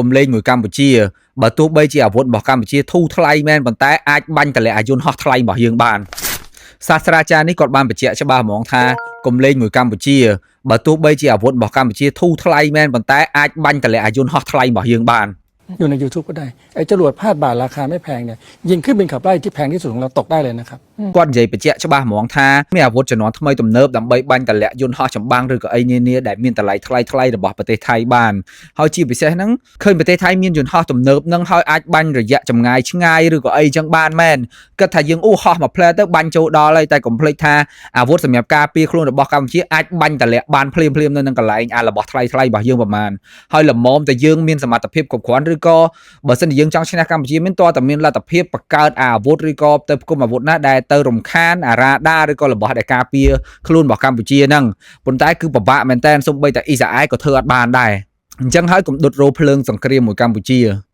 កុំលេងមួយកម្ពុជាបើទោះបីជាអាវុធរបស់កម្ពុជាធូរថ្លៃមែនប៉ុន្តែអាចបាញ់តម្លាក់អាយន្តហោះថ្លៃរបស់យើងបានសាស្ត្រាចារ្យនេះគាត់បានបញ្ជាក់ច្បាស់ហ្មងថាកុំលេងមួយកម្ពុជាបើទោះបីជាអាវុធរបស់កម្ពុជាធូរថ្លៃមែនប៉ុន្តែអាចបាញ់តម្លាក់អាយន្តហោះថ្លៃរបស់យើងបាន อยู่ใน YouTube ก็ได้ไอ้จรวดพาดบ่าราคาไม่แพงเนี่ยยิงขึ้นบินขับไล่ที่แพงที่สุดของเราตกได้เลยนะครับ គាត់និយាយបញ្ជាក់ច្បាស់ហ្មងថាមានអាវុធជំនាន់ថ្មីទំនើបដើម្បីបាញ់តម្លាក់យន្តហោះចម្បាំងឬក៏អីនានាដែលមានតម្លៃថ្លៃថ្លៃរបស់ប្រទេសថៃបានហើយជាពិសេសហ្នឹងឃើញប្រទេសថៃមានយន្តហោះទំនើបហ្នឹងហើយអាចបាញ់រយៈចម្ងាយឆ្ងាយឬក៏អីចឹងបានមែនគិតថាយើងអូហោះមួយផ្លែទៅបាញ់ចូលដល់ហើយតែកុំភ្លេចថាអាវុធសម្រាប់ការពារខ្លួនរបស់កម្ពុជាអាចបាញ់តម្លាក់បានភ្លាមភ្លាមនៅនឹងកន្លែងអារបស់ថ្លៃថ្លៃរបស់យើងប្រហែលហើយល្មមតែយើងមានសមត្ថភាពគ្រប់គ្រាន់ឬក៏បើសិនជាយើងចង់ឈ្នះកម្ពុជាមានតើតែមានលទ្ធភាពបង្កើតអាវុធឬក៏ទៅផ្គុំអាវុធណាដែលទៅរំខានអារ៉ាដាឬក៏របស់ដែលការពារខ្លួនរបស់កម្ពុជាហ្នឹងប៉ុន្តែគឺពិបាកមែនតើសូម្បីតែអ៊ីស្រាអែលក៏ធ្វើអត់បានដែរអញ្ចឹងហើយកុំដុតរោភ្លើងសង្គ្រាមមួយកម្ពុជា។